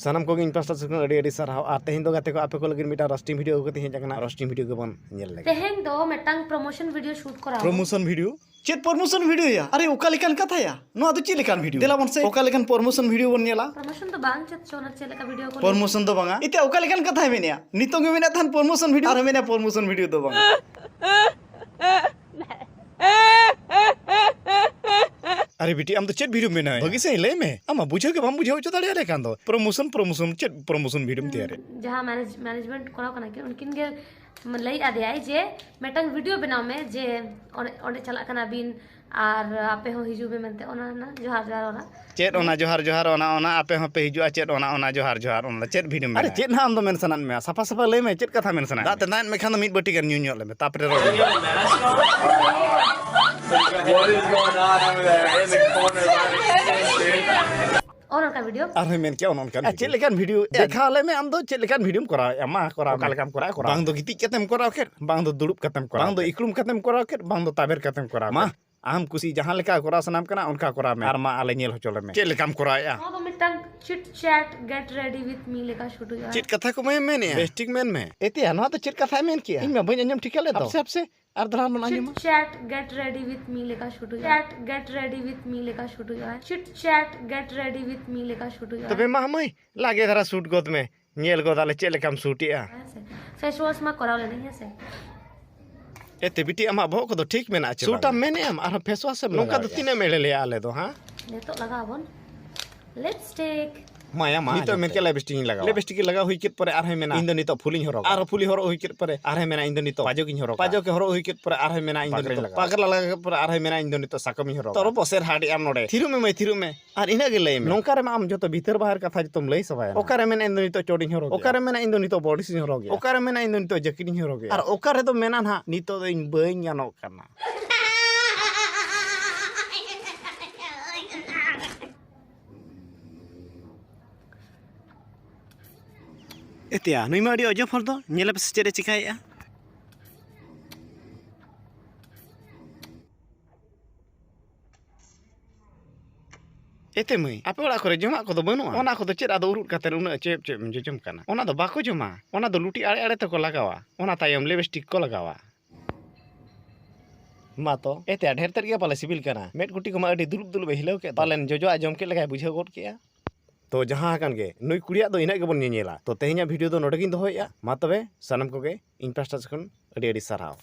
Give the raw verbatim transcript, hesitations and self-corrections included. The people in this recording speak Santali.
ᱥᱟᱱᱟᱢ ᱠᱚᱜᱮ ᱤᱧ ᱯᱟᱥᱴᱟ ᱥᱮᱫ ᱠᱷᱚᱱ ᱟᱹᱰᱤ ᱟᱹᱰᱤ ᱥᱟᱨᱦᱟᱣ᱾ ᱟᱨ ᱛᱮᱦᱮᱧ ᱫᱚ ᱜᱟᱛᱮ ᱠᱚ, ᱟᱯᱮ ᱠᱚ ᱞᱟᱹᱜᱤᱫ ᱢᱤᱫᱴᱟᱝ ᱨᱳᱥᱴᱤᱝ ᱵᱷᱤᱰᱤᱭᱳ ᱟᱹᱜᱩ ᱠᱟᱛᱮ ᱤᱧ ᱦᱮᱡ ᱟᱠᱟᱱᱟ᱾ ᱨᱳᱥᱴᱤᱝ ᱵᱷᱤᱰᱤᱭᱳ ᱜᱮᱵᱚᱱ ᱧᱮᱞ ᱞᱮᱜᱮ᱾ ᱛᱮᱦᱮᱧ ᱫᱚ ᱢᱤᱫᱴᱟᱝ ᱯᱨᱚᱢᱳᱥᱚᱱ ᱵᱷᱤᱰᱤᱭᱳ ᱥᱩᱴ ᱠᱚᱨᱟᱣ᱾ Promotion video? ᱪᱮᱫ ᱯᱨᱚᱢᱳᱥᱚᱱ ᱵᱷᱤᱰᱤᱭᱳᱭᱟ? ᱟᱨᱮ, ᱚᱠᱟ ᱞᱮᱠᱟᱱ ᱠᱟᱛᱷᱟᱭᱟ? ᱱᱚᱣᱟ ᱫᱚ ᱪᱮᱫ ᱞᱮᱠᱟᱱ ᱵᱷᱤᱰᱤᱭᱳ? ᱫᱮᱞᱟ ᱵᱚᱱ ᱥᱮ, ᱚᱠᱟ ᱞᱮᱠᱟᱱ ᱯᱨᱚᱢᱳᱥᱚᱱ ᱵᱷᱤᱰᱤᱭᱳ ᱵᱚᱱ ᱧᱮᱞᱟ? ᱯᱨᱚᱢᱳᱥᱚᱱ ᱫᱚ ᱵᱟᱝ, ᱪᱮᱫ ᱪᱚ ᱚᱱᱟ ᱪᱮᱫ ᱞᱮᱠᱟ ᱵᱷᱤᱰᱤᱭᱳ ᱠᱚ ᱞᱟᱹᱭ? ᱯᱨᱚᱢᱳᱥᱚᱱ ᱫᱚ ᱵᱟᱝᱟ᱾ ᱮᱛᱮ ᱚᱠᱟ ᱞᱮᱠᱟᱱ ᱠᱟᱛᱷᱟᱭ ᱢᱮᱱᱮᱜᱼᱟ? ᱱᱤᱛᱚᱝ ᱜᱮ ᱢᱮᱱᱮᱫ ᱛᱟᱦᱮᱱ ᱯᱨᱚᱢᱳᱥᱚᱱ ᱵᱷᱤᱰᱤᱭᱳ, ᱟᱨᱦᱚᱸ ᱢᱮᱱᱮᱜᱼᱟ ᱯᱨᱚᱢᱳᱥᱚᱱ ᱵᱷᱤᱰᱤᱭᱳ ᱫᱚ ᱵᱟᱝᱟ᱾ ᱟᱨᱮ ᱵᱤᱴᱤ, ᱟᱢ ᱫᱚ ᱪᱮᱫ ᱵᱷᱤᱰᱤᱭᱳᱢ ᱵᱮᱱᱟᱣᱮᱫᱼᱟ? ᱵᱷᱟᱹᱜᱤ ᱥᱟᱺᱦᱤᱡ ᱞᱟᱹᱭ ᱢᱮ᱾ ᱟᱢ ᱢᱟ ᱵᱩᱡᱷᱟᱹᱣ ᱜᱮ ᱵᱟᱢ ᱵᱩᱡᱷᱟᱹᱣ ᱦᱚᱪᱚ ᱫᱟᱲᱮᱭᱟᱞᱮ ᱠᱟᱱ ᱫᱚ᱾ ᱯᱨᱚᱢᱳᱥᱚᱱ, ᱯᱨᱚᱢᱳᱥᱚᱱ, ᱪᱮᱫ ᱯᱨᱚᱢᱳᱥᱚᱱ ᱵᱷᱤᱰᱤᱭᱳᱢ ᱛᱮᱭᱟᱨᱮᱫ? ᱡᱟᱦᱟᱸ ᱢᱮᱱᱮᱡᱽ-, ᱢᱮᱱᱮᱡᱽᱢᱮᱱᱴ ᱠᱚᱨᱟᱣ ᱠᱟᱱᱟ ᱠᱤᱱ, ᱩᱱᱠᱤᱱ ᱜᱮ ᱞᱟᱹᱭ ᱟᱫᱮᱭᱟᱭ ᱡᱮ ᱢᱤᱫᱴᱟᱝ ᱵᱷᱤᱰᱤᱭᱳ ᱵᱮᱱᱟᱣ ᱢᱮ, ᱡᱮ ᱚᱸᱰᱮ, ᱚᱸᱰᱮ ᱪᱟᱞᱟᱜ ᱠᱟᱱᱟ ᱵᱤᱱ ᱟᱨ ᱟᱯᱮ ᱦᱚᱸ ᱦᱤᱡᱩᱜ ᱢᱮ ᱢᱮᱱᱛᱮ, ᱚᱱᱟ ᱨᱮᱱᱟᱜ ᱡᱚᱦᱟᱨ ᱡᱚᱦᱟᱨ ᱚᱱᱟ᱾ ᱪᱮᱫ ᱚᱱᱟ ᱡᱚᱦᱟᱨ ᱡᱚᱦᱟᱨ ᱚᱱᱟ, ᱚᱱᱟ ᱟᱯᱮ ᱦᱚᱸᱯᱮ ᱦᱤᱡᱩᱜᱼᱟ, ᱪᱮᱫ ᱚᱱᱟ, ᱚᱱᱟ ᱡᱚᱦᱟᱨ ᱡᱚᱦᱟᱨ ᱚᱱᱟ? ᱪᱮᱫ ᱵᱷᱤᱰᱤᱭᱳᱢ ᱟᱨᱮ, ᱵᱮᱱᱟᱣᱟ? ᱪᱮᱫ ᱱᱟᱦᱟᱜ ᱟᱢ ᱫᱚ ᱢᱮᱱ ᱥᱟᱱᱟᱭᱮᱫ ᱢᱮᱭᱟ? ᱥᱟᱯᱷᱟ ᱥᱟᱯᱷᱟ ᱞᱟᱹᱭ ᱢᱮ, ᱪᱮᱫ ᱠᱟᱛᱷᱟ ᱢᱮᱱ ᱥᱟᱱᱟᱭᱮᱫ ᱫᱟᱜ ᱢᱮᱭᱟ? ᱛᱮ ᱫᱟᱜ ᱮᱫ ᱢᱮ ᱠᱷᱟᱱ ᱫᱚ ᱢᱤᱫ ᱵᱟᱹᱴᱤ ᱜᱟᱱ ᱧᱩ ᱧᱚᱜ ᱞᱮ ᱢᱮ, ᱛᱟᱯᱚᱨᱮ ᱨᱚᱲ ᱢᱮ᱾ What is going on over there in the corner? ᱚᱱ ᱚᱱᱠᱟ ᱵᱷᱤᱰᱤᱭᱳ᱾ ᱟᱨᱦᱚᱸᱭ ᱢᱮᱱ ᱠᱮᱜᱼᱟ, ᱚᱱ ᱚᱱᱠᱟᱱ ᱟᱨ ᱪᱮᱫ ᱵᱷᱤᱰᱤᱭᱳ᱾ ᱞᱮᱠᱟᱱ ᱵᱷᱤᱰᱤᱭᱳ? ᱮ, ᱫᱮᱠᱷᱟᱣ ᱞᱮ ᱢᱮ ᱟᱢ ᱫᱚ ᱪᱮᱫ ᱞᱮᱠᱟᱱ ᱵᱷᱤᱰᱤᱭᱳᱢ ᱠᱚᱨᱟᱣᱮᱫᱼᱟ, ᱢᱟ ᱠᱚᱨᱟᱣ ᱚᱠᱟ ᱢᱮ᱾ ᱞᱮᱠᱟᱢ ᱠᱚᱨᱟᱣ, ᱠᱚᱨᱟᱣ ᱵᱟᱝ ᱢᱮ᱾ ᱫᱚ ᱜᱤᱛᱤᱡ ᱠᱟᱛᱮᱢ ᱠᱚᱨᱟᱣ ᱵᱟᱝ ᱠᱮᱫ, ᱫᱚ ᱤᱠᱲᱩᱢ ᱠᱟᱛᱮᱢ ᱠᱚᱨᱟᱣ ᱵᱟᱝ ᱫᱚ ᱠᱮᱫ᱾ ᱤᱠᱲᱩᱢ ᱠᱟᱛᱮᱢ ᱠᱚᱨᱟᱣ ᱢᱟ, ᱠᱮᱫ, ᱵᱟᱝ ᱫᱚ ᱛᱟᱵᱮᱨ ᱠᱟᱛᱮᱢ ᱠᱚᱨᱟᱣ ᱢᱟ, ᱠᱮᱫ᱾ ᱟᱢ ᱠᱩᱥᱤ ᱡᱟᱦᱟᱸ ᱞᱮᱠᱟ ᱠᱚᱨᱟᱣ ᱥᱟᱱᱟᱢ ᱠᱟᱱᱟ, ᱚᱱᱠᱟ ᱠᱚᱨᱟᱣ ᱢᱮ᱾ ᱟᱨ ᱢᱟ ᱟᱞᱮ ᱧᱮᱞ ᱦᱚᱪᱚ ᱞᱮᱢᱮ ᱪᱮᱫ ᱞᱮᱠᱟᱢ ᱠᱚᱨᱟᱣᱮᱫᱼᱟ᱾ ᱱᱚᱣᱟ ᱫᱚ ᱢᱤᱫᱴᱟᱝ chit chat, get ready with me ᱞᱮᱠᱟ ᱥᱩᱴ ᱦᱩᱭᱩᱜᱼᱟ᱾ ᱪᱮᱫ ᱠᱟᱛᱷᱟ ᱠᱚ ᱢᱮ-, ᱢᱮᱱᱮᱜᱼᱟ? ᱵᱮᱥ ᱴᱷᱤᱠ ᱢᱮᱱ ᱢᱮ᱾ ᱮᱛᱮᱭᱟ, ᱱᱚᱣᱟ ᱫᱚ ᱪᱮᱫ ᱠᱟᱛᱷᱟᱭ ᱢᱮᱱ ᱠᱮᱜᱼᱟ? ᱤᱧ ᱢᱟ ᱵᱟᱹᱧ ᱟᱸᱡᱚᱢ ᱴᱷᱤᱠᱟ ᱞᱮᱫ ᱫᱚ᱾ ᱦᱟᱯᱥᱮ, ᱦᱟᱯᱥᱮ, ᱟᱨ ᱫᱷᱟᱨᱟ ᱵᱚᱱ ᱟᱸᱡᱚᱢᱟ᱾ Chit chat, get ready with me ᱞᱮᱠᱟ ᱥᱩᱴ ᱦᱩᱭᱩᱜᱼᱟ᱾ Chat, get ready with me ᱞᱮᱠᱟ ᱥᱩᱴ ᱦᱩᱭᱩᱜᱼᱟ᱾ Chit chat, get ready with me ᱞᱮᱠᱟ ᱥᱩᱴ ᱦᱩᱭᱩᱜᱼᱟ᱾ ᱛᱚᱵᱮ ᱢᱟ ᱢᱟᱹᱭ, ᱞᱟᱜᱮ ᱫᱷᱟᱨᱟ ᱥᱩᱴ ᱜᱚᱫ ᱢᱮ, ᱧᱮᱞ ᱜᱚᱫᱟᱞᱮ ᱪᱮᱫ ᱞᱮᱠᱟᱢ ᱥᱩᱴᱮᱜᱼᱟ᱾ ᱦᱮᱸ ᱥᱮ? ᱯᱷᱮᱥ ᱣᱟᱥ ᱢᱟ ᱠᱚᱨᱟᱣ ᱞᱮᱱᱟᱹᱧ, ᱦᱮᱸ ᱥᱮ? ᱮᱛᱮ ᱵᱤᱴᱤ, ᱟᱢᱟᱜ ᱵᱚᱦᱚᱜ ᱠᱚᱫᱚ ᱴᱷᱤᱠ ᱢᱮᱱᱟᱜᱼᱟ ᱪᱮ ᱥᱩᱴ ᱵᱟᱝ? ᱟᱢ ᱢᱮᱱᱮᱜ ᱟᱢ, ᱟᱨᱦᱚᱸ ᱯᱷᱮᱥ ᱣᱟᱥ ᱮᱢ ᱱᱚᱝᱠᱟ ᱫᱚ ᱞᱟᱜᱟᱣᱮᱜᱼᱟ᱾ ᱛᱤᱱᱟᱹᱜ ᱮᱢ ᱮᱲᱮ ᱞᱮᱭᱟ ᱟᱞᱮ ᱫᱚ, ᱦᱟᱸ? ᱱᱤᱛᱚᱜ ᱞᱟᱜᱟᱣ ᱟᱵᱚᱱ ᱞᱤᱯᱥᱴᱤᱠ᱾ ᱢᱟᱭᱟ ᱢᱟ, ᱱᱤᱛᱚᱜ ᱟᱸᱡᱚᱢ ᱢᱮᱱ ᱠᱮᱫ ᱛᱮ᱾ ᱞᱤᱯᱥᱴᱤᱠ ᱤᱧ ᱞᱟᱜᱟᱣᱟ᱾ ᱞᱤᱯᱥᱴᱤᱠ ᱞᱟᱜᱟᱣ ᱦᱩᱭ ᱠᱮᱫ ᱯᱚᱨᱮ ᱟᱨᱦᱚᱸᱭ ᱢᱮᱱᱟ, ᱤᱧ ᱫᱚ ᱱᱤᱛᱚᱜ ᱯᱷᱩᱞᱤᱧ ᱦᱚᱨᱚᱜᱟ᱾ ᱟᱨᱦᱚᱸ ᱯᱷᱩᱞᱤ ᱦᱚᱨᱚᱜ ᱦᱩᱭ ᱠᱮᱫ ᱯᱚᱨᱮ ᱟᱨᱦᱚᱸᱭ ᱢᱮᱱᱟ, ᱤᱧ ᱫᱚ ᱱᱤᱛᱚᱜ ᱯᱟᱡᱚᱠᱤᱧ ᱦᱚᱨᱚᱜᱟ᱾ ᱯᱟᱡᱚᱠᱮ ᱦᱚᱨᱚᱜ ᱦᱩᱭ ᱠᱮᱫ ᱯᱚᱨᱮ ᱟᱨᱦᱚᱸᱭ ᱢᱮᱱᱟ, ᱤᱧ ᱫᱚ ᱯᱟᱜᱽᱨᱟᱧ ᱱᱤᱛᱚᱜ ᱞᱟᱜᱟᱣᱟ᱾ ᱯᱟᱜᱽᱨᱟ ᱞᱟᱜᱟᱣ ᱠᱮᱫ ᱯᱚᱨᱮ ᱟᱨᱦᱚᱸᱭ ᱢᱮᱱᱟ, ᱤᱧ ᱫᱚ ᱱᱤᱛᱚᱜ ᱥᱟᱠᱚᱢᱤᱧ ᱦᱚᱨᱚᱜᱟ᱾ ᱛᱚᱨᱚ ᱵᱚᱥᱮᱨ ᱦᱟᱰᱮᱜ ᱟᱢ ᱱᱚᱰᱮ᱾ ᱛᱷᱤᱨᱚᱜ ᱢᱮ ᱢᱟᱹᱭ, ᱛᱷᱤᱨᱚᱜ ᱢᱮ᱾ ᱟᱨ ᱤᱱᱟᱹᱜ ᱜᱮ ᱞᱟᱹᱭ ᱢᱮ᱾ ᱱᱚᱝᱠᱟ ᱨᱮᱢᱟ ᱟᱢ ᱡᱚᱛᱚ ᱵᱷᱤᱛᱟᱹᱨ ᱵᱟᱦᱮᱨ ᱠᱟᱛᱷᱟ ᱡᱚᱛᱚᱢ ᱞᱟᱹᱭ ᱥᱟᱵᱟᱭᱟ᱾ ᱚᱠᱟᱨᱮ ᱢᱮᱱᱟ, ᱤᱧ ᱫᱚ ᱱᱤᱛᱚᱜ ᱪᱚᱰᱤᱧ ᱦᱚᱨᱚᱜᱟ? ᱚᱠᱟᱨᱮ ᱢᱮᱱᱟ, ᱤᱧ ᱫᱚ ᱱᱤᱛᱚᱜ ᱵᱚᱰᱤᱥᱤᱧ ᱦᱚᱨᱚᱜᱟ? ᱚᱠᱟᱨᱮ ᱢᱮᱱᱟ, ᱤᱧ ᱫᱚ ᱱᱤᱛᱚᱜ ᱡᱟᱹᱠᱤᱴᱤᱧ ᱦᱚᱨᱚᱜᱟ? ᱟᱨ ᱚᱠᱟ ᱨᱮᱫᱚ ᱢᱮᱱᱟ ᱱᱟᱦᱟᱜ, ᱱᱤᱛᱚᱜ ᱫᱚ ᱤᱧ ᱵᱟᱹᱧ ᱜᱟᱱᱚᱜ ᱠᱟᱱᱟ? ᱮᱛᱮᱭᱟ, ᱱᱩᱭ ᱢᱟ ᱟᱹᱰᱤ ᱚᱡᱚᱵ ᱦᱚᱲ ᱫᱚ, ᱧᱮᱞᱮ ᱯᱮᱥᱮ ᱪᱮᱫ ᱮ ᱪᱤᱠᱟᱹᱭᱮᱫᱼᱟ᱾ ᱮᱛᱮ ᱢᱟᱹᱭ, ᱟᱯᱮ ᱚᱲᱟᱜ ᱠᱚᱨᱮ ᱡᱚᱢᱟᱜ ᱠᱚᱫᱚ ᱵᱟᱹᱱᱩᱜᱼᱟ? ᱚᱱᱟ ᱠᱚᱫᱚ ᱪᱮᱫ ᱟᱫᱚ ᱩᱨᱩᱫ ᱠᱟᱛᱮ ᱩᱱᱟᱹᱜ ᱪᱮᱯ ᱪᱮᱯ ᱮᱢ ᱡᱚᱡᱚᱢ ᱠᱟᱱᱟ? ᱚᱱᱟ ᱫᱚ ᱵᱟᱠᱚ ᱡᱚᱢᱟ, ᱚᱱᱟ ᱫᱚ ᱞᱩᱴᱤ ᱟᱲᱮ ᱟᱲᱮ ᱛᱮᱠᱚ ᱞᱟᱜᱟᱣᱟ, ᱚᱱᱟ ᱛᱟᱭᱚᱢ ᱞᱤᱯᱥᱴᱤᱠ ᱠᱚ ᱞᱟᱜᱟᱣᱟ᱾ ᱢᱟ ᱛᱚ, ᱮᱛᱮ ᱰᱷᱮᱨ ᱛᱮᱫ ᱜᱮ ᱯᱟᱞᱮ ᱥᱤᱵᱤᱞ ᱠᱟᱱᱟ᱾ ᱢᱮᱫ ᱠᱩᱴᱤ ᱠᱚᱢᱟ ᱟᱹᱰᱤ ᱫᱩᱞᱩᱵ ᱫᱩᱞᱩᱵ ᱮ ᱦᱤᱞᱟᱹᱣ ᱠᱮᱫ, ᱯᱟᱞᱮᱱ ᱡᱚᱡᱚᱣᱟᱜ ᱡᱚᱢ ᱠᱮᱫ ᱞᱮᱠᱟᱭ ᱵᱩᱡᱷᱟᱹᱣ ᱜᱚᱫ ᱠᱮᱫᱼᱟ᱾ ᱛᱚ ᱡᱟᱦᱟᱸ ᱟᱠᱟᱱ ᱜᱮ, ᱱᱩᱭ ᱠᱩᱲᱤᱭᱟᱜ ᱫᱚ ᱤᱱᱟᱹᱜ ᱜᱮᱵᱚᱱ ᱧᱮᱧᱮᱞᱟ᱾ ᱛᱚ ᱛᱮᱦᱮᱧᱟᱜ ᱵᱷᱤᱰᱤᱭᱳ ᱫᱚ ᱱᱚᱰᱮ ᱜᱤᱧ ᱫᱚᱦᱚᱭᱮᱫᱼᱟ᱾ ᱢᱟ ᱛᱚᱵᱮ ᱥᱟᱱᱟᱢ ᱠᱚᱜᱮ ᱤᱧ ᱯᱟᱥᱴᱟ ᱥᱮᱫ ᱠᱷᱚᱱ ᱟᱹᱰᱤ ᱟᱹᱰᱤ ᱥᱟᱨᱦᱟᱣ᱾